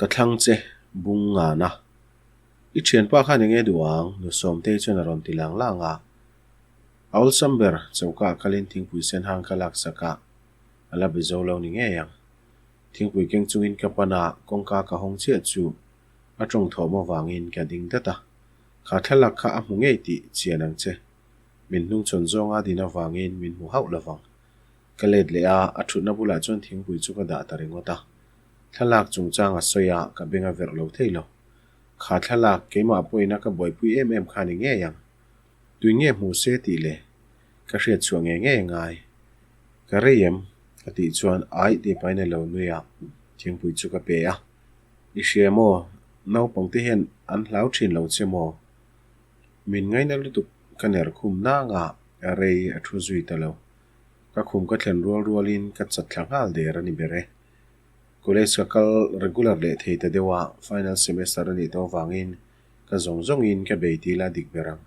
Ka thlang che bung ngan a. I thianpa khan enge duh ang? Nu Sawmtei chuan a rawn ti lang lang a. A awlsam ber, choka ah kalin thingpui sen hang ka laksak a, a la be zo lo ni ngei ang. Thingpui keng chungin ka pan a, kawngka ka hawng chiah chu a tawng thawm avangin ka ding dat a. Kha thlalak kha a hmu ngei tih chian ang che. Min hnungchhawn zawnga din avangin min hmu hauh lovang. Ka let leh a, a thutna bulah chuan thingpui chu ka dah ta ringawt a. Thlalak chungchang a sawi a, ka beng a verh lo thei lo. Kha thlalak keimah pawhin a ka buaipui em em kha ni ngei ang. Tui nge hmu se tih le? Ka hriat chhuah ngei ngei a ngai. Ka rei em? Ka tih chuan aih tih pahin a lo nui a, thingpui chu ka pe a. I hria maw? Naupang te hian an hlau thin lo che maw? Min ngaina lutuk ka ner khum nang a, rei a thu zui ta lo. Ka khum ka thlen rual rualin ka chat thla nghal der a ni ber e. College ka kal regular leh thei ta deuh a, final semester a nih tawh avangin ka zawng zawngin ka bei ti la dik ber ang.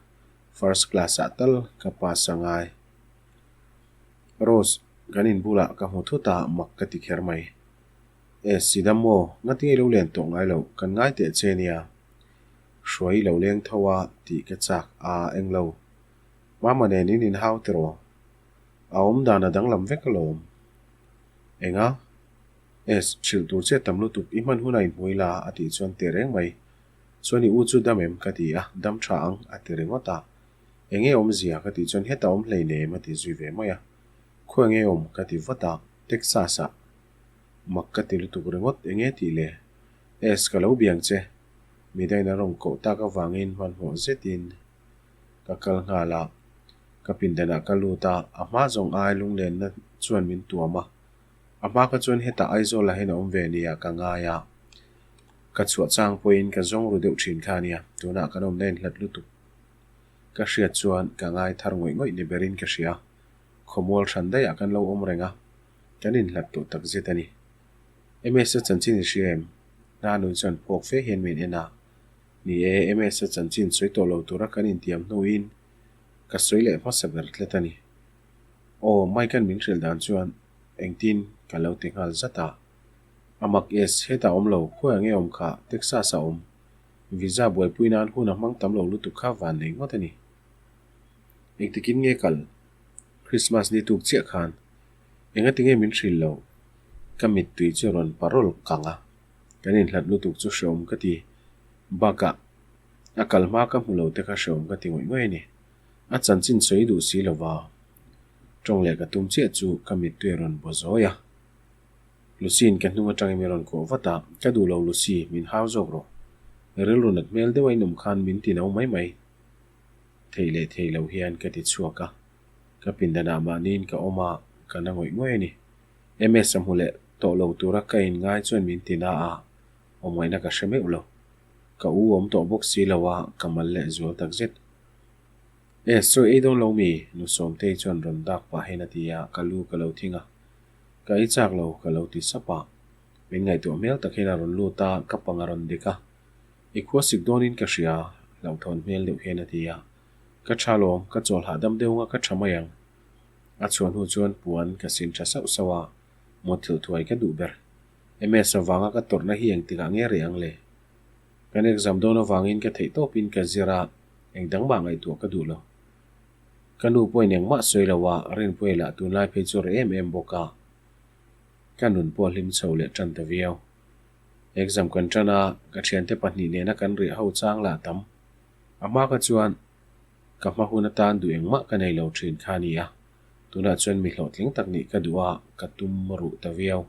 First class ah tal ka pass a ngai. Rose, kan in bulah ka hmu thut a, mak ka ti kher mai. Eh, Sidam maw, ngatinge i lo len tawh ngai loh, kan ngai teh che nia. Hruai i lo leng tho a tih ka chak a, englo. Mama nen in inhau tiraw? A awm dan a danglam vek alawm. Enga? Es, hrilh tur che tam lutuk, i hman hunah inhmu ila a tih chuan teh reng mai. Chuan i u chu dam em? ka ti a, dam tha ang a ti ringawt a. Enge awmzia? ka tih chuan heta awm hleinem a ti zui ve mai a. Khaw enge awm? ka ti vat a, Texas ah. Mak ka ti lutuk ringawt, enge tih le? Es, ka lo biang che. Midangin an rawn koh tak avangin hmanhmawh zetin ka kal nghal a, ka pindanah ka lut a, a hma zawng ai lunglenna chuan min tuam a, a hma kha chuan hetah Aizawl ah hian a awm ve nia ka ngai a, ka chhuah chang pawhin ka zawng ru deuh thin kha a nia, tunah kan awmna inhlat lutuk ka hriat chuan ka ngai thar ngawih ngawih ni berin ka hria, khawmual hran daih ah kan lo awm reng a, kan inhlat tawh takzet a ni. MS-a chanchin i hria em? Nanui chuan phawk fe hian min en a. Ni e, MS-a chanchin sawi tawh lo tura kan intiam hnuin ka sawi leh hmasa ber tlat a ni. Aw, Mike-a'n min hrilh dan chuan engtin ka lo ti nghal zat a. A mak es, hetah awm lo, khawiah nge awm kha, Texas-ah awm. Visa buaipui nan hun a hmang tam lo lutuk kha van nei ngawt a ni. Engtikin nge kal? Christmas ni tuk chiah khan. Engati nge min hrilh lo? Ka mittui chu rawn parol kang a. Kan inhlat lutuk chu hreawm ka ti. Bakah, a kal hma ka hmu lo te kha hreawm ka ti ngawih ngawih a ni. A chanchin sawi duh si lo va. Tawng leh ka tum chiah chu ka mittui a rawn baw zawi a. Lucy-in ka hnung atangin min rawn kawh vat a, Ka duh lo Lucy, min hau zawk rawh. Rilru nat hmel deuh a inawm khan min ti no mai mai. Thei leh thei lo hian ka ti chhuak a. Ka pindanah mahniin ka awm a, ka na ngawih ngawih a ni. MS a hmu leh tawh lo tura ka inngai chuan min ti na a, awmngaihna ka hre meuh lo. Ka u awm tawh bawk si lo a, ka mal leh zual tak zet. E, sawi ei dawn lo mi? Nu Sawmtei chuan rawn dak pahin a ti a, ka lu ka lo thing a. Ka ei chak lo, ka lo ti sap a. Min ngaihtuah hmel tak hian a rawn lut a, ka pang a rawn dik a. I khua sik dawnin ka hria, hlauhthawn hmel deuh hian a ti a. Ka tha lawm, ka chawl hahdam deuh anga ka tha mai ang. A chhuah hnu chuan puan ka sin tha sauh sauh a, mutthilh thuai ka duh ber. MS avanga ka tawrhna hi engtikah nge reh ang le? Kan exam dawn avangin ka theih tawpin ka zir a, engdang mah ngaihtuah ka duh lo. Ka nu pawhin engmah sawi lo a, Rinpuia lah tunlai phei chu reh em em bawk a. Ka nun pawh a hlim chho leh tan ta viau. Exam kan tan a, ka thiante pahnih nena kan riah ho chang lah tam. A hma kha chuan ka hma hun atan duh engmah ka nei lo thin kha a ni a, tunah chuan mi hlawhtling tak nih ka duh a, ka tum ruh ta viau.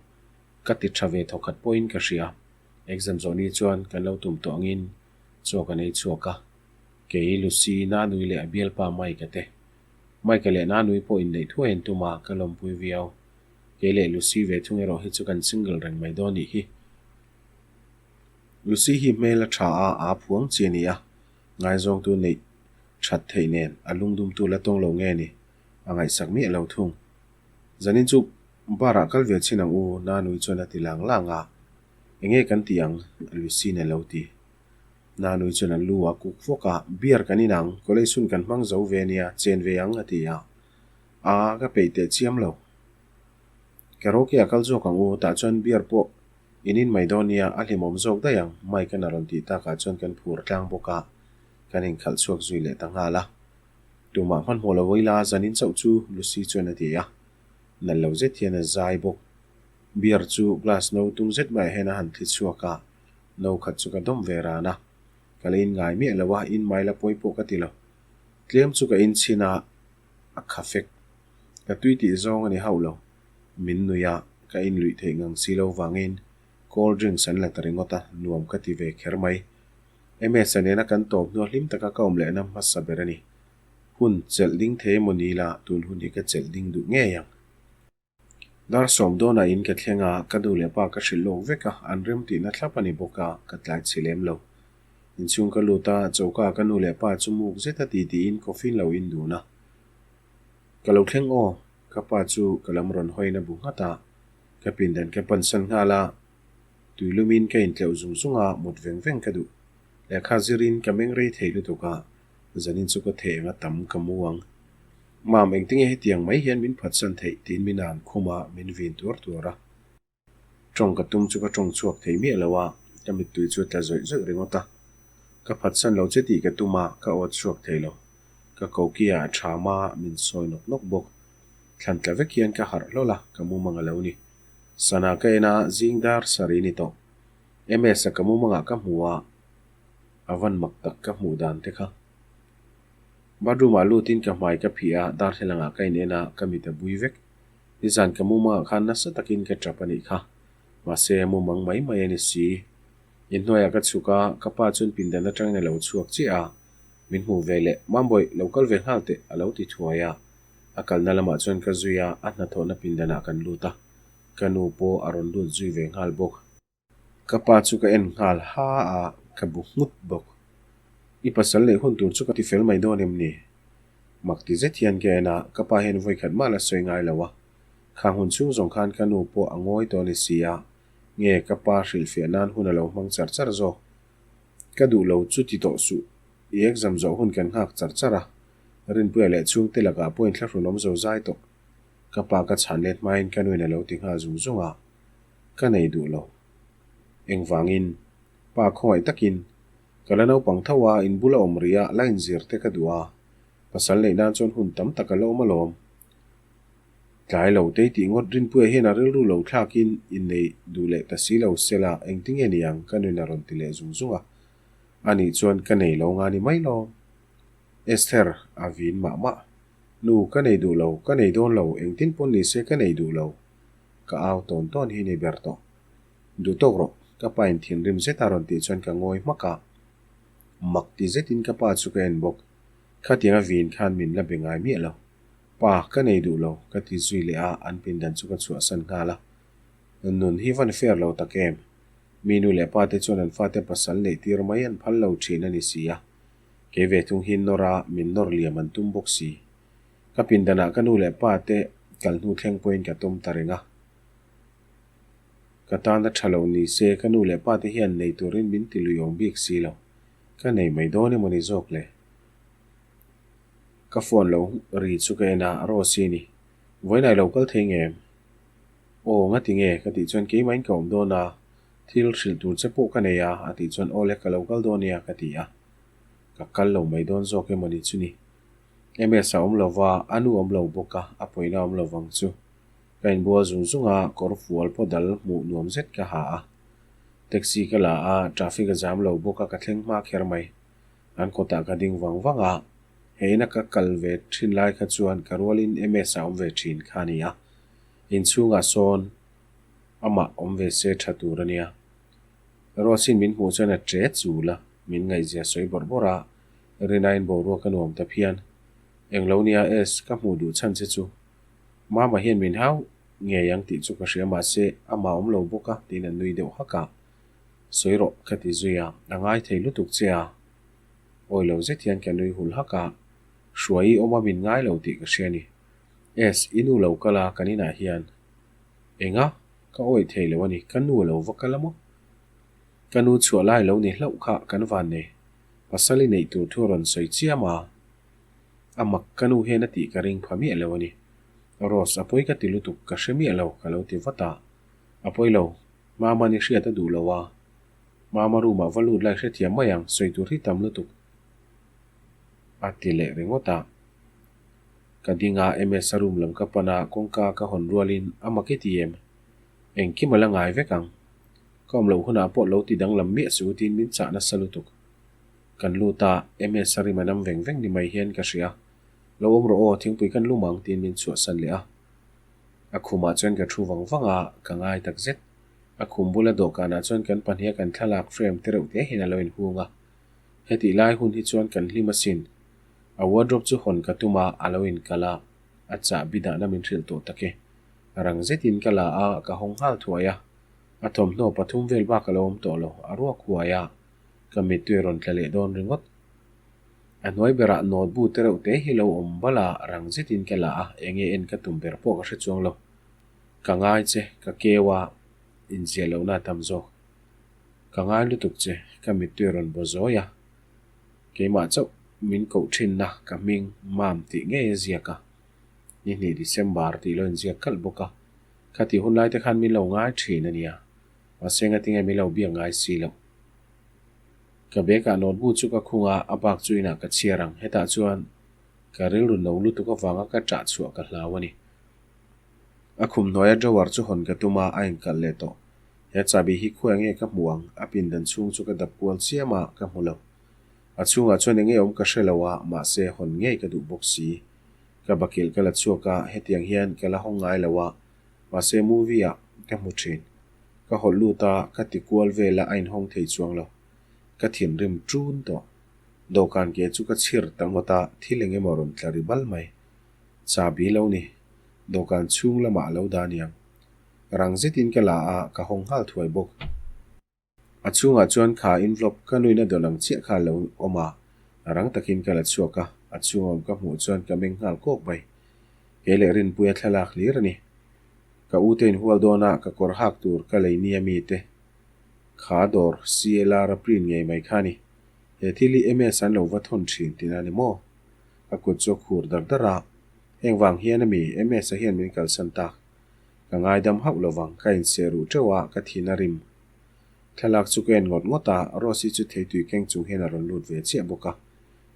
Ka ti tha ve thawkhat pawhin ka hria. Exam zawh ni chuan kan lo tum tawh angin chaw kan ei chhuak a. Kei, Lucy, Nanui leh a bialpa Mike-a te. Mike-a leh Nanui pawh inneih thuai an tum a, ka lawmpui viau. Kei leh Lucy ve thung erawh hi chu kan single reng mai dawn nih hi. Lucy hi hmel a tha a, aa phuang chi a ni a, ngaizawngtu neih that theih nen a lungdumtu la tawng lo nge ni, a ngaihsak miah lo thung. Zanin chu bar ah kal ve chin ang u, Nanui chuan a ti lang lang a, Enge kan ti ang? Lucy-in a lo ti. Nanui chuan a lu a kuk fawk a, Beer kan in ang, college hun kan hmang zo ve nia, chen ve ang a ti a. Aa, ka peih teh chiam lo. Karaoke ah kal zawk ang u, tah chuan beer pawh. In in mai dawn nia, a hlimawm zawk daih ang, Mike-a'n a rawn tih takah chuan kan phur tlang bawk a, kan inkhalh chhuak zui leh ta nghal a. Tumah hmanhmawh lo ila zanin chauh chu Lucy chuan a ti a, nalh lo zet hian a zai bawk. Beer chu glass no tum zet maiah hian a han thli chhuak a, no khat chu ka dawm ve ran a. Ka la in ngai miah lo a, in mai la pawi pawh ka ti lo. Tlem chu ka inchhin a, a kha fek. Ka tui tih zawng a ni hauh lo. Min nui a, ka inluih theih ngang si lo vangin cold drinks an la ta ringawt a, nuam ka ti ve kher mai. MS-a nena kan tawp hnuah hlim taka ka awm lehna hmasa ber a ni. Hun chelh ding thei emaw ni la, tun hun hi ka chelh ding duh ngei ang. Dar sawm dawnah in ka thleng a, ka nu leh pa ka hrilh lawk vek a, an rem tihna thlap a ni bawk a, ka tlai chhi lem lo. Inchhung ka lut a, choka ka nu leh pa chu muk zet a ti tiin coffee lo in dun a. Ka lo thleng aw, ka pa chu ka lam rawn hawiin a bu nghat a, ka pindan ka pansan nghal a, tuilumin ka intleuh zung zung a, mut veng veng ka duh. Lehkha zirin ka meng rei thei lutuk a, zanin chu ka theh eng a tam ka mu ang. Mam, engtinge hetiang mai hian min phatsan theih tiin min an khum a, min vin tuar tuar a. Tawng ka tum chu ka tawng chhuak thei miah lo a, ka mittui chu a tla zawih zawih ringawt a. Ka phatsan lo che tih ka tum a, ka awt chhuak thei lo. Ka koki ah a tham a, min sawi nawk nawk bawk. Thlan tla vek hian ka harh hlawl a, ka mumang a lo ni. Sana ka en a, zing dar sarih ni tawh. MS-a ka mumangah ka hmu a, a van mak tak ka hmuh dan te kha. Bathroom ah lutin ka hmai ka phih a, darthlalang ah ka in en a, ka mit a bui vek. Nizan ka mumangah khan nasa takin ka tap a nih kha. Mahse, mumang mai mai a ni si. Inhnuaiah ka chhuk a, ka pa chuan pindan atangin a lo chhuak chiah a. Min hmuh ve leh, Mambawi, lo kal ve nghal teh, a lo ti thuai a. A kalna lamah chuan ka zui a, a hnathawhna pindanah kan lut a. Ka nu pawh a rawn lut zui ve nghal bawk. Ka pa chu ka en nghal ha a, ka bu nghut bawk. I pasal leh hun tur chu ka ti fel mai dawn em ni? Mak ti zet hian ka en a, ka pa hian vawi khat mah la sawi ngai lo a. Khang hun chhung zawng khan ka nu pawh a ngawi tawh a ni si a, nge ka pa hrilhfiah nan hun a lo hmang char char zawk. Ka duh lo chu ti tawh suh, i exam zawh hun kan nghak char char a, Rinpuia leh chhungte lakah pawhin thlahrun awm zo zai tawh. Ka pa ka chhan let hmain ka nuin a lo ti nghal zung zung a. Ka nei duh lo. Engvangin? Pa khawngaih takin, Ka la naupang tho a, in bula awm rih a, la inzir te ka duh a. Pasal neih nan chuan hun tam tak a la awm alawm. Tlai lo tei tih ngawt Rinpuia hian a rilru lo thlakin innei duh leh ta si lo sela engtinge ni ang ka nuin a rawn ti leh zung zung a. Anih chuan ka nei lo nga ni mai lawm. Esther, a vin mah mah. Nu, ka nei duh lo, ka nei dawn lo, engtin pawn ni se ka nei duh lo. Ka au tawn tawn hi ni ber tawh. Duh tawk rawh, ka pa in thinrim zet a rawn tih chuan ka ngawi hmak a. Mak ti zetin ka pa chu ka en bawk. Khatiang a vin khan min la be ngai miah lo. Pa, ka nei duh lo, ka ti zui leh a, an pindan chu ka chhuahsan nghal a. Nun hi van fair lo tak em? Mi nu leh pa te chuan an fate pasal neih tir mai an phal lo thin a ni si a. Kei ve thung hi nawr a, min nawr liam an tum bawk si. Ka pindanah ka nu leh pa te kal hnu thleng pawhin ka tawm ta reng a. Ka tana tha lo ni se ka nu leh pa te hian nei turin min ti lui awm bik si lo. Ka nei mai dawn emaw ni zawk le? Ka phone lo ri chu ka en a, Rose-i ni. Vawiin ai lo kal thei nge em? Aw, ngati nge? Ka tih chuan keimahin ka awm dawn a, thil hrilh tur che pawh ka nei a, a tih chuan aw le ka lo kal dawn nia ka ti a. Ka kal lo mai dawn zawk emaw ni chu ni. MS a awm lo va, a nu awm lo bawk a, a pawina awm lo vang chu. Ka inbual zung zung a, kawr fual pawh dal hmuh nuam zet ka ha a. Taxi ka la a, traffic a zam lo bawk a, ka thleng hma kher mai. An kawtah ka ding vang vang a, he ina ka kal ve thin lai kha chuan ka rualin MS a awm ve thin kha a ni a. Inchhungah sawn amah awm ve se tha tur a nia. Rosin min hmuh chuan a che chul a, min ngaihzia sawi bawrh bawrh a, Rinain boruak a nuam ta phian. Englo nia S, ka hmuh duh chhan che chu. Mama hian min hau ngei ang tih chu ka hria mahse amah awm lo bawk a tiin a nui deuh hak a. Sawi rawh ka ti zui a, a ngai thei lutuk che a. Awi lo zet hian ka nui hul hak a, Hruai i awm a min ngai lo tih ka hria ni. S, i nu lo kal a kan inah hian. Enga? Ka awih thei lo a ni, ka nu a lo va kal a maw? Ka nu chhuah lai lo ni hlauh kha kan van nei. Pasal i neih tur thu a rawn sawi chiam a, a mak ka nu hian a tih ka ring pha miah lo a ni. Rose, a pawi ka ti lutuk, ka hre miah lo, ka lo ti vat a. A pawi lo. Mama ni hriat a duh lo a, Mama room ah va lut lai hrethiam mai ang, sawi tur hi tam lutuk a ti leh ringawt a. Ka ding a, MS-a room lam ka pan a, kawngka ka hawn rualin a mak i ti em? Engkim a la ngai vek ang. Ka awm loh hunah pawh lo ti danglam miah suh tiin min chah nasa lutuk. Kan lut a, MS-a rim a nam veng veng ni mai hian ka hria. Lo awm rawh aw, thingpui kan lum ang tiin min chhuahsan leh a. A khumah chuan ka thu vang vang a, ka ngai tak zet. A khum bula dawhkanah chuan kan pahniha kan thlalak frame te reuh te hian a lo inhung a. Hetih lai hun hi chuan kan hlim asin. A wardrobe chu hawn ka tum a, a lo inkal a, a chahbi dahna min hrilh tawh tak e. Rang zetin ka la a, ka hawng nghal thuai a. A thawmhnaw pathum vel bak a lo awm tawh lo, a ruak huai a, ka mittui a rawn tla leh dawn ringawt. A hnuai berah note bu te reuh te hi lo awm bal a, rang zetin ka la a, enge en ka tum ber pawh ka hre chuang lo. Ka ngai che, ka keu a, inziah lohna a tam zawk. Ka ngai lutuk che, ka mittui a rawn baw zawi a. Keimah chauh min koh thinna ka hming Mam tih ngei a ziak a, ni hnih December tih lo inziak kalh bawk a. Khatih hun lai te khan min lo ngai thin a nia, mahse ngatinge min lo biak ngai si loh. Ka bag ah note bu chu ka khung a, a bak chu inah ka chhiar ang, hetah chuan ka rilru no lutuk avanga ka ṭah chhuah ka hlau a ni. A khum hnuaia drawer chu hawn ka tum a, a inkalh leh tawh. He chahbi hi khuai nge ka hmu ang? A pindan chhung chu ka dap kual chiam a, ka hmu lo. A chhungah chuan enge awm ka hre lo a, mahse hawn ngei ka duh bawk si. Ka bakilh ka la chhuak a, hetiang hian ka la hawng ngai lo a, mahse movie ah ka hmu thin. Ka hawlh lut a, ka ti kual vel a, a inhawng thei chuang lo. Ka thinrim ṭun tawh. Dawhkan ke chu ka chhir ta ngawt a, thil eng emaw rawn tla ri bal mai. Chahbi lo ni. Dawhkan chhung lamah a lo dah aniang. Rang zetin ka la a, ka hawng nghal thuai bawk. A chhungah chuan kha envelope ka nuin a dawn ang chiah kha a lo awm a, rang takin ka la chhuak a, a chhung awm ka hmuh chuan ka meng nghal kawk mai. Kei leh Rinpuia thlalak hlir a ni. Ka u te inhual dawn a, ka kawr hak tur ka lei nia mi te kha dawr CLR a print ngei mai kha a ni. He thil hi MS an lo va thawn thin tihna a ni maw? Ka kut chu a khur dar dar a, heng vang hian a mi MS a hian min kalsan tak. Ka ngaidam hauh lovang, ka inseh ruh teuh a, ka thin a rim. Thlalak chu ka en ngawt ngawt a, Rose-i chu theitui keng chung hian a rawn lut ve chiah bawk a.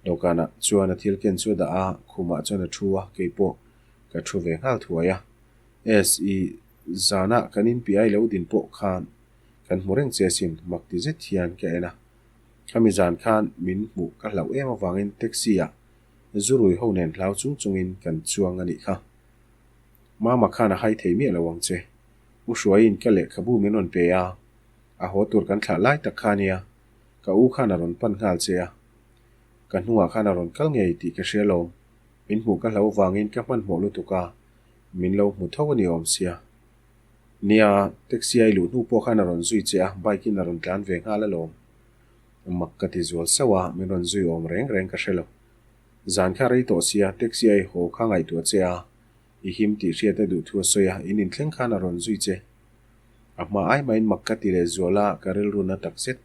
Dawhkanah chuan a thil ken chu a dah a, khumah chuan a thu a, keipawh ka thu ve nghal thuai a. S-i zanah kan inpiai lo din pawh khan kan hmu reng che asin, mak ti zet hian ka en a. Khami zan khan min hmuh ka hlauh em avangin taxi-ah zurui ho nen hlau chung chungin kan chuang a nih kha. Mama khan a hai thei miah lo ang che. U Hruaiin ka lehkhabu min rawn pe a, a haw tur kan thlah lai tak kha ania, ka u khan a rawn pan nghal che a. Ka hnungah khan a rawn kal ngei tih ka hria lawm, min hmuh ka hlo vangin ka hmanhmawh lutuk a, min lo hmu tho a ni awm sia. Nia, taxi a i luh hnu pawh khan a rawn zui che a, bike in a rawn tlan ve nghal alawm. Mak ka ti zual sauh a, min rawn zui awm reng reng ka hre lo. Zan kha rei tawh sia, taxi a i haw kha ngaihtuah che a, I him tih hriat a duh thu a sawi a, in inthleng khan a rawn zui che. A hma ai mahin mak ka ti leh zual a, ka rilru na tak zet.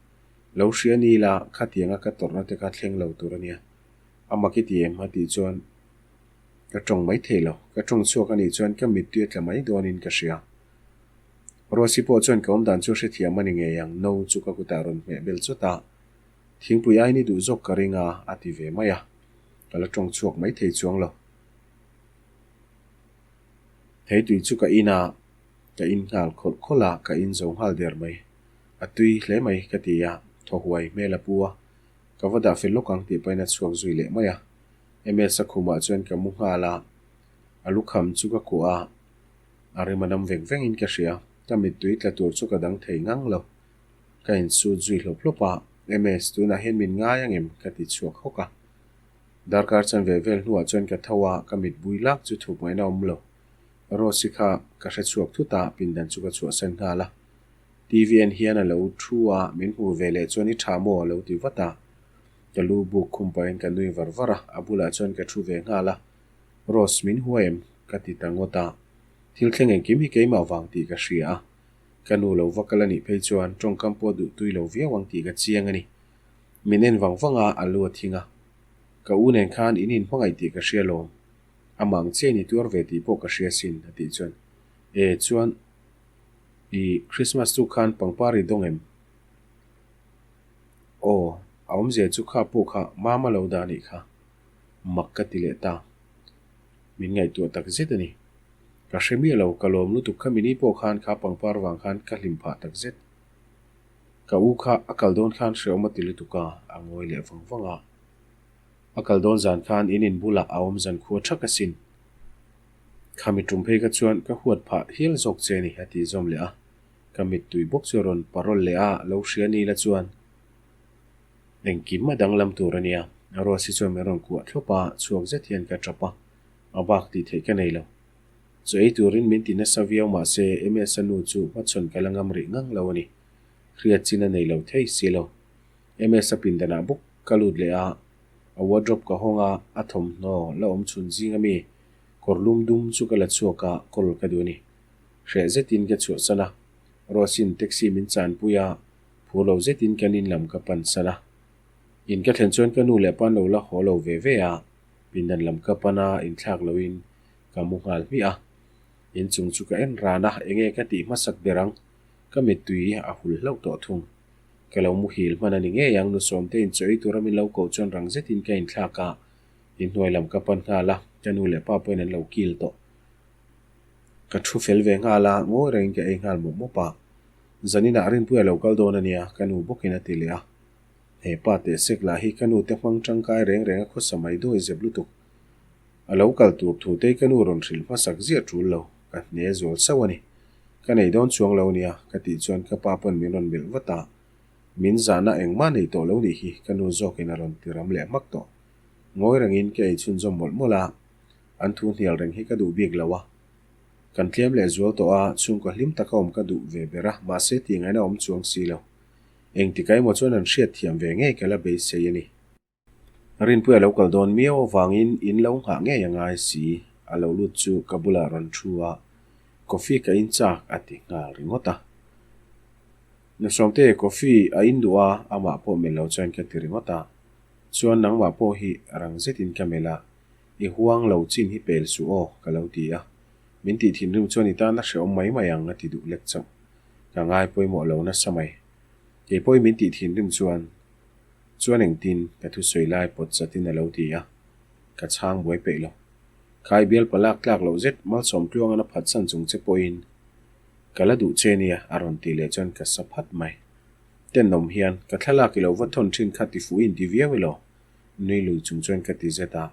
Lo hria ni ila, khatianga ka tawrhna te kha thleng lo tur a nia. A mak i ti em? a tih chuan ka tawng mai thei lo. Ka tawng chhuak a nih chuan ka mittui a tla mai dawnin ka hria. Rosy pawh chuan ka awmdan chu hrethiam a ni ngei ang, no chu ka kutah rawn hmeh bel chawt a. Thingpui aini duh zawk ka ring a, a ti ve mai a. Ka la tawng chhuak mai thei chuang lo. Theitui chu ka in a, ka in nghal khawlh khawlh a, ka in zo nghal der mai. A tui hle mai ka ti a, thaw huai hmel a pu a, ka va dah fel lawk ang tih pahin a chhuak zui leh mai a. MS a khumah chuan ka mu nghal a, a lukham chu ka kuah a, a rim a nam veng vengin ka hria, ka mittui tla tur chu ka dang thei ngang lo. Ka insut zui hlawp hlawp a, MS tunah hian min ngai angem ka ti chhuak hawk a. Darkar chan ve vel hnuah chuan ka tho a, ka mit bui lak chu thup ngaihna awm lo. Rose-i kha ka hre chhuak thut a, pindan chu ka chhuahsan nghal a. TV en hian a lo thu a, min hmu ve leh chuan i tha maw a lo ti vat a. Ka lu buk khum pahin ka nui var var a, a bulah chuan ka thu ve nghal a. Rose, min hua em? ka ti ta ngawt a. Thil thleng engkim hi keimah vang tih ka hria a. Ka nu lo va kal a nih phei chuan tawngkam pawh duh tui lo viau ang tih ka chiang a ni. Min en vang vang a, a lu a thing a. Ka u nen khan in inhmangaih tih ka hria lawm. Amah ang chiah in i tuar ve tih pawh ka hria sin, a tih chuan. E, chuan. I Christmas chu khan pangpar i dawng em? Aw, a awmzia chu kha pawh kha mama lo dah anih kha. Mak ka ti leh ta. Min ngaihtuah tak zet a ni. Ka hre miah lo, ka lawm lutuk kha mini pawh khan kha pangpar vang khan ka hlim phah tak zet. Ka u kha a kal dawn khan hreawm a ti lutuk a, a ngawi leh vang vang a. A kal dawn zan khan in in bulah a awm zan khua thak asin. Khami tum phei kha chuan ka huat phah hial zawk che a ni a tih zawm leh a. Ka mittui bawk chu a rawn parawl leh a, lo hria ni la chuan engkim a danglam tur a nia. Rose chuan min rawn kuah thlawp a, chhuak zet hian ka tap a, a bak tih theih ka nei lo. Chaw ei turin min ti nasa viau mah se Ms-a nu chu hmachhawn ka la ngam rih ngang lo a ni. Hriat chin a nei lo thei si lo. Ms-a pindanah bawk ka lut leh a, a wardrobe ka hawng a, a thawmhnaw la awm chhun zing ami kawr lum dum chu ka la chhuak a, call ka duh a ni. Hreh zetin ka chhuahsan a, Rose-in taxi min chanpui a, phur lo zetin kan in lam ka pansan a. In ka thlen chuan ka nu leh pa an lo la haw lo ve ve a, pindan lam ka pan a, inthlak loin ka mu nghal hmiah a. Inchung chu ka en ran a, enge ka tih hmasak ber ang? Ka mittui a hul hlauh tawh thung. Ka lo muhil hman a ni ngei ang, nu Sawmte in chaw ei tura min lo koh chuan rang zetin ka inthlak a, inhnuai lam ka pan nghal a, ka nu leh pa pawhin an lo kil tawh. Ka thu fel ve nghal a, ngawi rengin ka ei nghal mawp mawp a. Zaninah Rinpuia lo kal dawn a nia, ka nu bawkin a ti leh a. He pa teh sek lah hi ka nu te hmang tangkai reng reng a khawsa mai dawi zep lutuk. A lo kal tur thu te ka nu rawn hrilh hmasak ziah tul lo, ka hne zual sauh a ni. Ka nei dawn chuang lo nia, ka tih chuan ka pa pawn min rawn melh vat a. Min zahna engmah nei tawh lo nih hi, ka nu zawkin a rawn ti ram leh hmak tawh. Ngawi rengin ka ei chhunzawm mawlh mawlh a, an thu hnial reng hi ka duh bik lo a. Kan tlem leh zual tawh a, chhungkaw hlim taka awm ka duh ve ber a, mahse tih ngaihna awm chuang si lo. Engtik emaw chuan an hriatthiam ve ngei ka la beisei a ni. Rinpuia lo kal dawn miau avangin in lo nghah ngei a ngai si, a lo lut chu ka bulah rawn thu a, coffee ka in chak a ti nghal ringawt a. Nu Sawmte, coffee a in duh a, amah pawh melh lo chuan ka ti ringawt a, chuan nangmah pawh hi rang zetin ka melh a, i huang lo chin hi pel suh aw ka lo ti a, min tih thinrim chuan i tan a hrehawm mai mai ang a ti duh lek chauh, ka ngai pawimawh lo nasa mai. Kei pawhin min tih thinrim chuan Chuan engtin ka thusawi lai pawt chatin a lo ti a, ka chhang buai peih lo. Khai bial palak tlak loh zet malsawm tluangan a phatsan chung che pawhin ka la duh che nia a rawn tih leh chuan ka sa phat mai. Tenawm hian ka thlalak i lo va thawn thin kha ti fuh in ti viau elaw? Nui lui chung chuan ka ti zet a,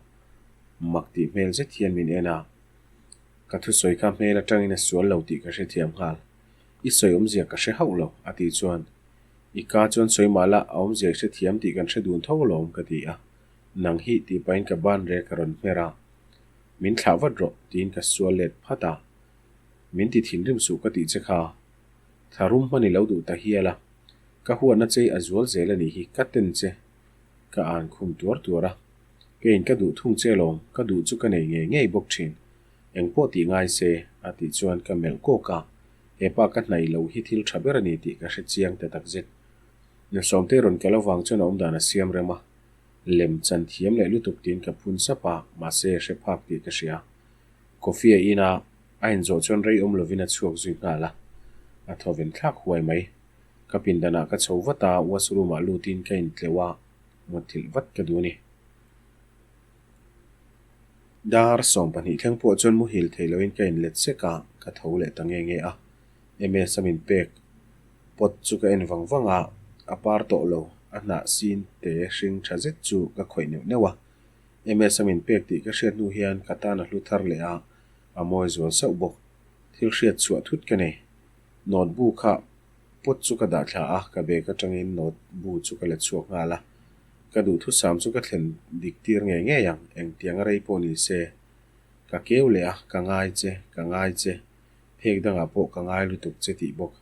mak tih hmel zet hian min en a, ka thusawi kha hmel atangin a sual lo tih ka hrethiam nghal. I sawi awmzia ka hre hauh lo a tih chuan I ka chuan sawi mah la, a awmzia i hrethiam tih kan hre dun tho alawm ka ti a. Nang hi tih pahin ka ban rek a rawn hmer a. Min thlah vat rawh tiin ka sual let phat a. Min ti thinrim suh ka tih che kha. Thla rum hman i lo duh ta hial a. Ka huatna chei a zual zel a nih hi ka ten che. Ka an khum tuar tuar a. Keiin ka duh thung che alawm, ka duh chu ka nei ngei ngei bawk thin. Engpawh tih ngai se a tih chuan ka melh kawk a. He pa ka hnaih lo hi thil tha ber a ni tih ka hre chiang ta tak zet. Nusawmte rawn kal avang chuan a awmdan a siam rem a, lem chan thiam leh lutuk tiin ka phun sap a, mahse hre phak tih ka hria. Coffee a in a, a inzawh chuan rei awm lovin a chhuak zui nghal a, a thaw ven thlak huai mai. Ka pindanah ka chho vat a, washroom ah lutin ka intleuh a, mutthilh vat ka duh a ni. Dar 12 thleng pawh chuan muhil thei loin ka inlet sek a, ka tho leh ta nge nge a. MS a min pek pot chu ka en vang vang a, a par tawh lo, a hnah sin te hring tha zet chu ka khawih neuh neuh a. MS a min pek tih ka hriat hnu hian ka tan a hlu thar leh a, a mawi zual sauh bawk. Thil hriat chhuah thut ka nei. Note bu kha pot chu ka dah thla a, ka bag atangin note bu chu ka la chhuak nghal a. Ka duhthusam chu ka thlen dik tir ngei ngei ang, engtiang a rei pawh ni se. Ka keu leh a, ka ngai che, ka ngai che, phek dangah pawh ka ngai lutuk che tih bawk.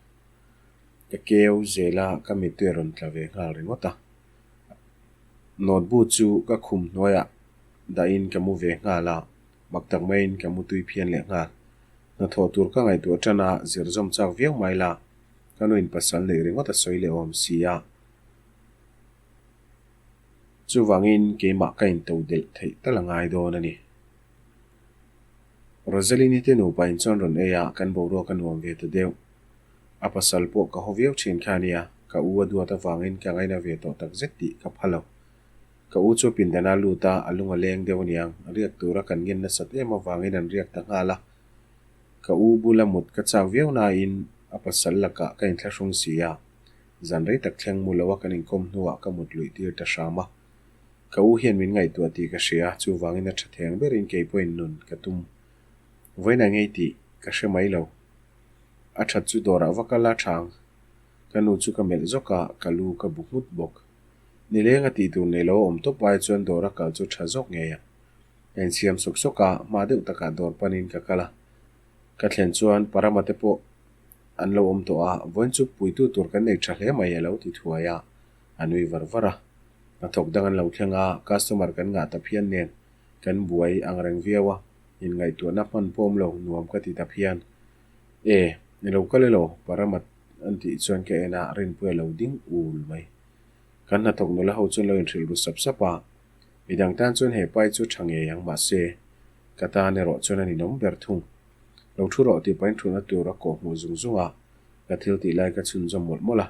Ka keu zel a, ka mittui a rawn tla ve nghal ringawt a. Note bu chu ka khum hnuaiah dahin ka mu ve nghal a, mak tak maiin ka mu tui phian leh nghal. Hnathawh tur ka ngaihtuah tan a, zir zawm chak viau mai la, ka nuin pasal neih ringawt a sawi leh awm si a. Chuvangin keimah ka into delh theih tal a ngai dawn a ni. Rosalyn-i te nupa in chuan rawn ei a, kan boruak a nuam ve ta deuh. A pasal pawh ka haw viau thin kha ania, ka u a duat avangin ka ngaina ve tawh takzet tih ka pha lo. Ka u chu pindana lut a, a lung a leng deuh aniang, riak tura kan ngen nasat em avangin an riak ta nghal a. Ka u bula mut ka chak viau nain a pasal lakah ka inthlahrung si a, zan rei tak thleng mu loa kan inkawm hnuah ka mut luih tir ta hram a. Ka u hian min ngaihtuah tih ka hria, chuvangin a tha theng berin kei pawhin nun ka tum. Vawiin a ngei tih ka hre mai lo. A that chu dawrah va kal a chang. Ka nu chu ka melh zawk a, ka lu ka bu nghut bawk. Nileng a tih tur nei lo a awm tawp ai chuan dawr a kal chu tha zawk ngei ang. Ka insiam sawk sawk a, hma deuh takah dawr panin ka kal a. Ka thlen chuan Parama te pawh an lo awm tawh a, vawiin chu puitu tur kan nei tha hle mai a lo ti thuai a, a nui var var a. Hnathawk dang an lo thleng a, customer kan ngah ta phian nen kan buai ang reng viau a, inngaihtuahna hman pawm lo nuam ka ti ta phian. E, ni lo kal elaw? Paramat an tih chuan ka en a, Rinpuia lo ding ul mai. Kan hnathawk nula ho chuan lo inhrilh ru sap sap a, midang tan chuan he pai chu tha ngei ang mahse, ka tan erawh chuan a ninawm ber thung. Lo thu rawh tih pahin thutna tur a kawh hmuh zung zung a, ka thil tih lai ka chhunzawm mawlh mawlh a.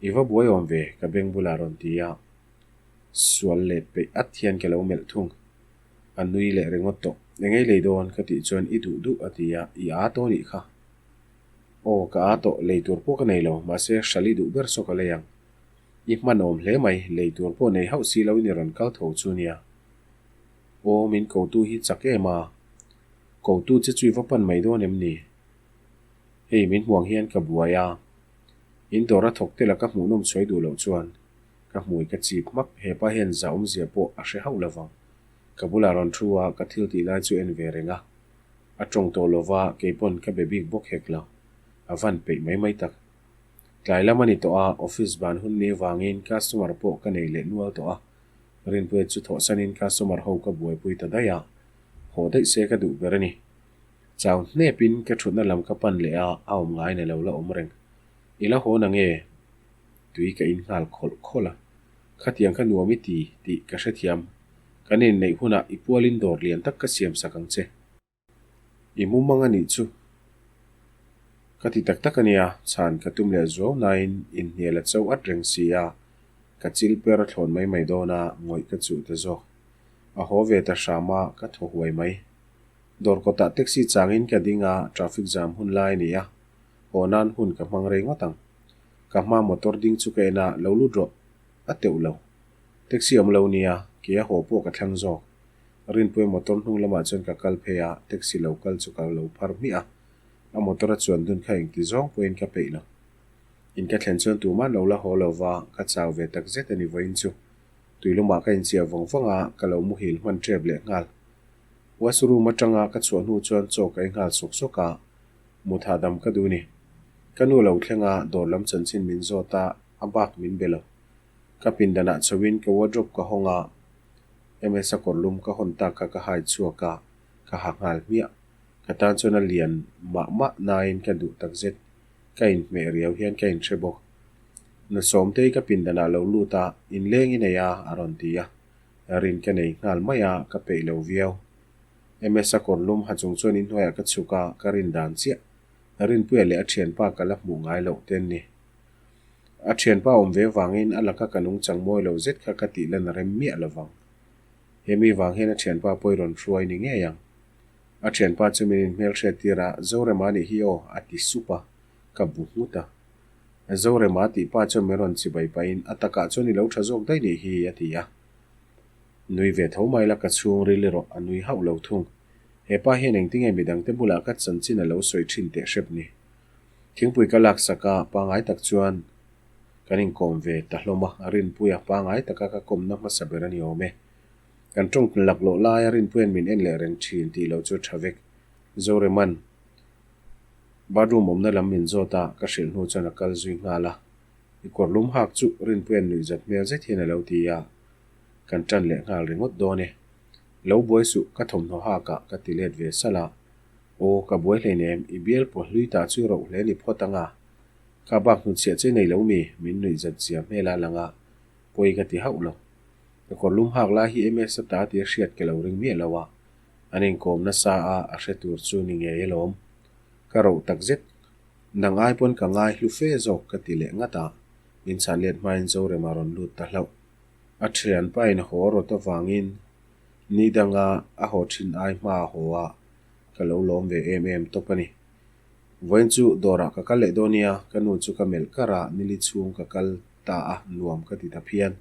I va buai awm ve, ka beng bulah rawn ti a, sual let peih at hian ka lo melh thung. A nui leh ringawt tawh. Engei lei dawn? Ka tih chuan i duh duh a ti a, i aa tawh nih kha. Aw, ka aa tawh, lei tur pawh ka nei lo, mahse hral i duh ber saw ka lei ang. I hman awm hle mai, lei tur pawh nei hauh si lo in i rawn kal tho chu nia. Aw, min kotu hi chak em a? Kotu che chu i va pan mai dawn em ni? Hei, min hmuang hian ka buai a. In dawr a thawk te la ka hmuhnawm sawi duh loh chuan. Ka hmui ka chip hmak, hepa hian za awmzia pawh a hre hauh lovang. Ka bulah rawn thu a, ka thil tih lai chu en ve reng a. A tawng tawh lova, kei pawn ka be bik bawk hek lo. A van peih mai mai tak. Tlai lam a ni tawh a, office ban hun ni vangin customer pawh ka nei leh nual tawh a. Rinpuia chu thawhsanin customer ho ka buaipui ta daih a, haw daih se ka duh ber a ni. Chau hnepin ka thutna lam ka pan leh a, a awm ngai na lo la awm reng. I la haw na nge? Tui ka in nghal khawlh khawlh a, Khatiang kha nuam i ti tih ka hrethiam. Kan inneih hunah i pualin dawr lian tak ka siam sak ang che. I mumang a nih chu. Ka ti tak tak a nia, chhan ka tum leh zuau nain inhnial a cho at reng si a, ka chil per a thlawn mai mai dawn a, ngawih ka chuh ta zawk. A haw ve ta hram a, ka thaw huai mai. Dawr kawtah taxi changin ka ding a, traffic jam hun lai a ni a, haw nan hun ka hmang rei ngawt ang. Ka hma motor ding chu ka en a, lo lut rawh. A teuh lo. Taxi awm lo nia, kei a haw pawh ka thlang zawk. Rinpuia motor hnung lamah chuan ka kal phei a, taxi lo kal chu ka lo phar hmiah a. A motor a chuan dun kha engti zawng pawhin ka peih lo. In ka thlen chuan tuman lo la haw lo va, ka chau ve tak zet a ni vawiin chu. Tuilumah ka inchiah vawng vawng a, ka lo muhil hman tep leh nghal. Washroom atanga ka chhuah hnu chuan chaw ka ei nghal sawk sawk a, Mut hahdam ka duh ni. Ka nu lo thleng a, dawr lam chanchin min zawt a, a bak min be lo. Ka pindanah chhoin ka wardrobe ka hawng a, MS-a kawrlum ka hawn tak kha ka hai chhuak a, ka ha nghal hmiah. Ka tan chuan a lian mah mah nain ka duh takzet. Ka inhmeh riau hian ka inhre bawk. Nu Sawmtei ka pindanah lo lut a, inleng i nei a, a rawn ti a. Rin ka nei nghal mai a, ka peih lo viau. MS-a kawrlum ha chung chuan inhnuaiah ka chhuk a, ka rin dan chiah. Rinpuia leh a thianpa ka la hmuh ngai loh te an ni. A thianpa awm ve vangin a laka ka nungchang mawi lo zet kha ka tih lan a rem miah lo vang. He mi vang hian a thianpa pawh i rawn hruai ni ngei ang. A thianpa chu min inhmelhriat tir a, Zorema nih hi aw, a ti sup a, ka bu nghut a. Zorema tih pa chuan min rawn chibai pahin, A takah chuan i lo tha zawk daih nih hi, a ti a. Nui ve tho mai la ka chhungril erawh a nui hauh lo thung. He pa hian engtinge midangte bulah ka chanchin a lo sawi thin teh hrep ni. Thingpui ka laksak a, pangai tak chuan kan inkawm ve ta hlawm a, Rinpuia pangai taka ka kawmna hmasa ber a ni awm e. Kan tawng laklawh laia Rinpuia'n min en leh reng thin tih loh chu tha vek. Zoreman bathroom awmna lam min zawt a, ka hrilh hnu chuan a kal zui nghal a. I kawrlum hak chu Rinpuia'n nuihzat hmel zet hian a lo ti a. Kan tan leh nghal ringawt dawn e. Lo buai suh, ka thawmhnaw hak ah ka ti let ve salh a. Aw, ka buai hleinem, i bial pawh hlui ta chu roh hle ni phawt ang a. Ka bak hnutchhiah che nei lo mi, min nuih zat zia hmel a lang a, pawi ka ti hauh lo. Ka kawr lum hak lai hi MS a ta tia hriat ka lo ring miah lo a, an inkawm nasa a, a hre tur chu ni ngei alawm. Ka roh tak zet. Nang ai pawn ka ngai hlu fe zawk ka ti leh ngat a, min chhan let hmain Zorema rawn lut ta hlauh. A thianpain haw rawt avangin ni danga a haw thin ai hma a haw a, ka lo lawm ve em em tawp a ni. Vawiin chu dawrah ka kal leh dawn nia, ka nu chu ka melh kar a, nili chhung ka kal ta a, nuam ka ti ta phian.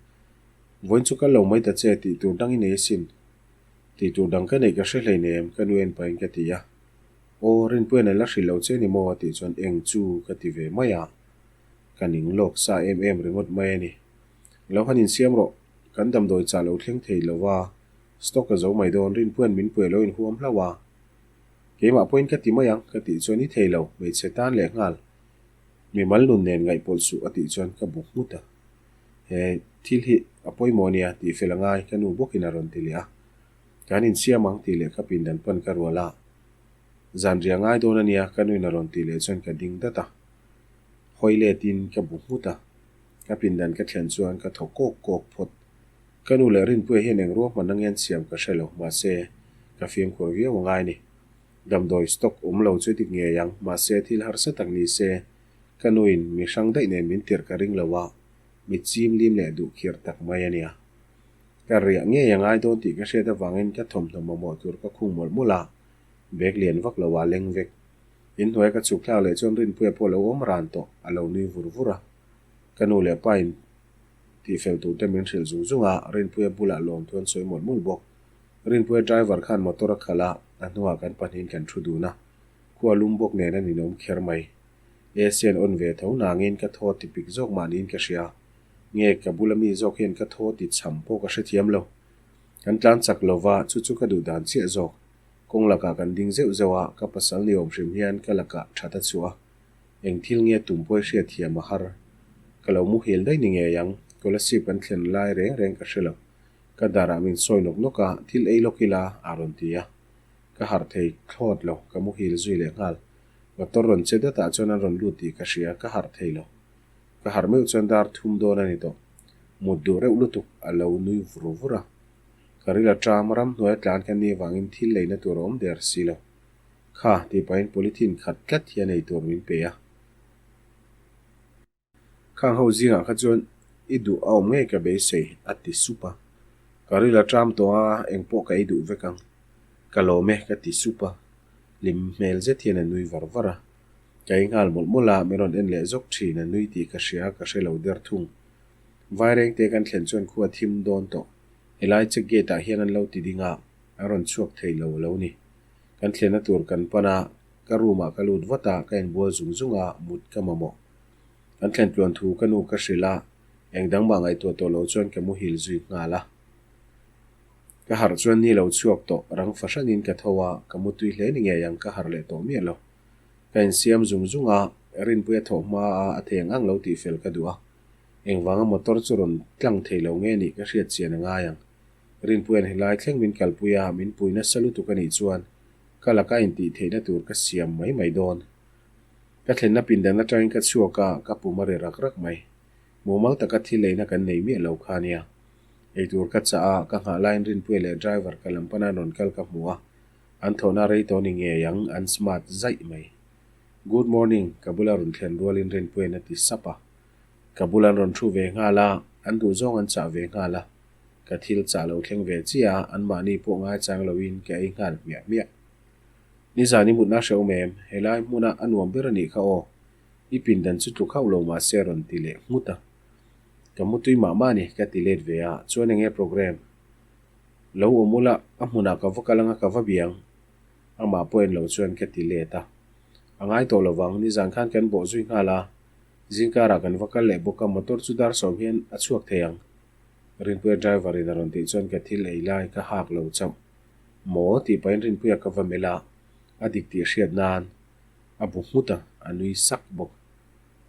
Vawiin chu kal lo mai ta che, tih tur dang i nei asin. Tih tur dang ka neih ka hre hleinem, ka nu en pahin ka ti a. Aw, Rinpuia'n a la hrilh lo che ni maw a tih chuan eng chu ka ti ve mai a, ka ning lawk sa em em ringawt mai a ni. Lo han insiam rawh, kan damdawi chah lo thleng thei lo va, stock a zo mai dawn, Rinpuia'n min puai lo inhuam hlauh a. Keimah pawhin ka ti mai ang ka tih chuan i thei lo, hmeichhe tan leh nghal. Mimal nun nen ngaihpawlh suh a tih chuan ka bu nghut a. He thil hi a pawimawh nia tih fel a ngai ka nu bawkin a rawn ti leh a. Kan insiam ang tih leh ka pindan pan ka rual a. Zanriah ngai dawn a nia ka nuin a rawn tih leh chuan ka ding dat a. Hawi letin ka bu nghut a. Ka pindan ka thlen chuan ka thaw kawk kawk phawt. Ka nu leh Rinpuia hian eng ruahman ange an siam ka hre lo, mahse, ka fimkhur viau a ngai a ni. Damdawi stock awm lo chu dik ngei ang, mahse thil harsa tak ni se, ka nuin mi hrang daih nen min tirh ka ring lo a, mi chim lim leh duh khirh tak mai a nia. Ka riah ngei a ngai dawn tih ka hriat avangin ka thawmhnaw mamawh tur ka khung mawlh mawlh a, bag lian vak lo ah leng vek. Inhnuaia ka chhuk thlak leh chuan Rinpuia pawh a lo awm ran tawh, a lo nui vur vur a. Ka nu leh pa in Tihfel turte min hrilh zung zung a, Rinpuia bulah lawm thu an sawi mawlh mawlh bawk. Rinpuia driver khan motor a khalh a, a hnuah kan pahnihin kan thu dun a. Khua lum bawk nen a ninawm kher mai. AC an on ve tho nangin ka thaw ti pik zawk mah niin ka hria. Nge ka bula mi zawk hian ka thaw ti cham pawh ka hrethiam lo. Kan tlan chak lo va, chu chu ka duh dan chiah zawk. Kawng lakah kan ding zeuh zeuh a, ka pasal ni awm hrim hian ka lakah that a chhuah a. Eng thil nge tum pawh i hriat thiam a har. Ka lo muhil daih ni ngei ang, Kolasib kan thlen lai reng reng ka hre lo. Ka darah min sawi nawk nawk a, thil ei lawk ila a rawn ti a. Ka harh thei thlawt lo, ka muhil zui leh nghal. Motor rawn che datah chuan an rawn lut tih ka hria, ka harh thei lo. Ka harh meuh chuan dar thum dawn a ni tawh. Mut duh reuh lutuk a lo nui vur vur a. Ka ril a ṭam, ramhnuai a tlan ka ni avangin thil leina tur a awm der si lo. Kha, tih pahin polythene khat tlat hian ei tur min pe a. Khang ho zingah kha chuan i duh a awm ngei ka beisei, a ti sup a. Ka ril a ṭam tawh a, engpawh ka ei duh vek ang. Ka lawm e, ka ti sup a. Hlim hmel zet hian a nui var var a. Ka ei nghal mawlh mawlh a, min rawn en leh zawk ṭhin, a nui tih ka hria, ka hre lo der thung. Vairengte kan thlen chuan khua thim dawn tawh. Helai check gate ah hian an lo ti ding a, a rawn chhuak thei lo a lo ni. Kan thlenna tur kan pan a, ka room ah ka lut vat a, ka inbual zung zung a, mut ka mamawh. Kan thlen tluan thu ka nu ka hrilh a, eng dang mah ngaihtuah tawh lo chuan ka muhil zui nghal a. Ka harh chuan ni lo chhuak tawh, rang fahranin ka tho a, ka mutui hle ni ngei ang ka harh leh tawh miah lo. Ka insiam zung zung a, Rinpuia thawh hma a a thei ang ang lo tih fel ka duh a. Engvanga motor chu rawn tlang thei lo nge nih ka hriat chian a ngai ang. Rinpuia'n helai thleng min kalpui a, min pui nasa lutuk a nih chuan ka laka intih theihna tur ka siam mai mai dawn. Ka thlenna pindan atangin ka chhuak a, ka pum a ri rak rak mai. Mumal taka thil eina kan nei miah lo kha nia. Eitur ka chah a, ka nghah laiin Rinpuia leh driver ka lam pana rawn kal ka hmu a, an thawhna rei tawh ni ngei ang, an smart zaih mai. Good morning, ka bula rawn thlen rualin Rinpuia'n a ti sap a. Ka bula an rawn thu ve nghal a, an duhzawng an chah ve nghal a. Ka thil chah lo thleng ve chiah a, anmahni pawh ngaichang loin ka ei nghal hmiah hmiah. Nizan i mutna hrehawm em? Helai hmuna a nuam ber a nih kha aw. I pindan chu tluk hauh lo mahse a rawn ti leh nghut a. Ka mutui mah mah a ni, ka ti let ve a, chuan enge programme? Lo awm ula, a hmunah ka va kal anga ka va biang. Amah pawh en lo chuan ka ti let a. A ngai tawh lovang, nizan khan kan bawh zui nghal a, zingkarah kan va kal leh bawk a, motor chu dar sawm hian a chhuak thei ang. Rinpuia driver in a rawn tih chuan ka thil ei lai ka hak lo chauh. Maw? tih pahin Rinpuia ka va melh a, a dik tih hriat nan a bu nghut a, a nui sak bawk.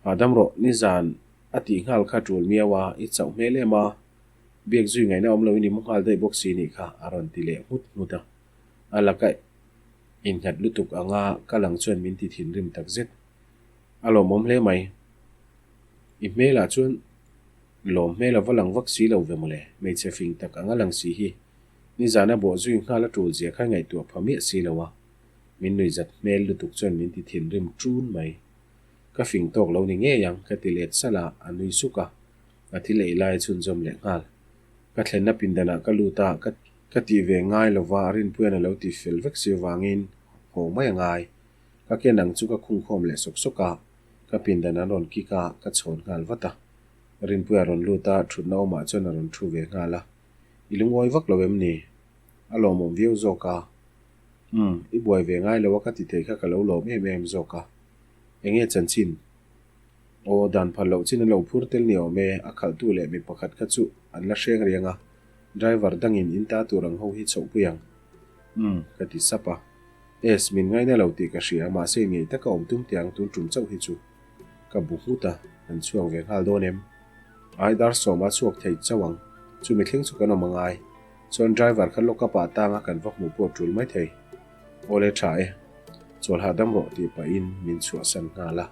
Hahdam rawh, nizan a tih nghal kha tul miau a, i chauh hmel em a, biak zui ngaihna awm loin i mu nghal daih bawk si nih kha a rawn ti leh nghut nghut a. A laka innghat lutuk anga ka lang chuan min ti thinrim takzet. A lawmawm hle mai. I hmelah chuan Lawm hmel a va lang vak si lo ve mawle, hmeichhe fing tak anga lang si hi. Nizan a bawh zui nghal a tul zia kha ngaihtuah pha miah si lo a, min nuihzat hmel lutuk chuan min ti thinrim ṭun mai. Ka fing tawk lo ni ngei ang, ka ti let salh a, a nui suk a. A thil ei lai chhunzawm leh nghal. Ka thlenna pindanah ka lut a, ka ka tih ve ngai lova Rinpuia'n a lo ti fel vek si avangin haw mai a ngai. Ka ken ang chu ka khungkhawm leh sawk sawk a, ka pindan an rawn kik a, ka chhawn nghal vat a. Rinpuia rawn lut a, thutna awmah chuan a rawn thu ve nghal a. I lungawi vak lo em ni? A lawmawm viau zawk a. Umm, i buai ve ngai lo a ka ti thei kha ka lo lawm em em zawk a. Enge chanchin? Aw, dan phal loh chin an lo phur tel ni awm e, a khalhtu leh mi pakhat kha chu an la hreng riang a, driver dangin in ta tur ang ho hi chhohpui ang. Umm, ka ti sap a. Es, min ngaina lo tih ka hria, mahse ngei taka awm tum teh ang tun tum chauh hi chu. Ka bu nghut a, kan chhuak ve nghal dawn em? Ai dar sawma chhuak thei chauh ang, chumi thleng chu kan awm angai. Chuan driver kha lock up ah tanga kan va hmuh pawh tul mai thei. Awle tha e, chawl hahdam rawh tih pahin min chhuahsan nghal a.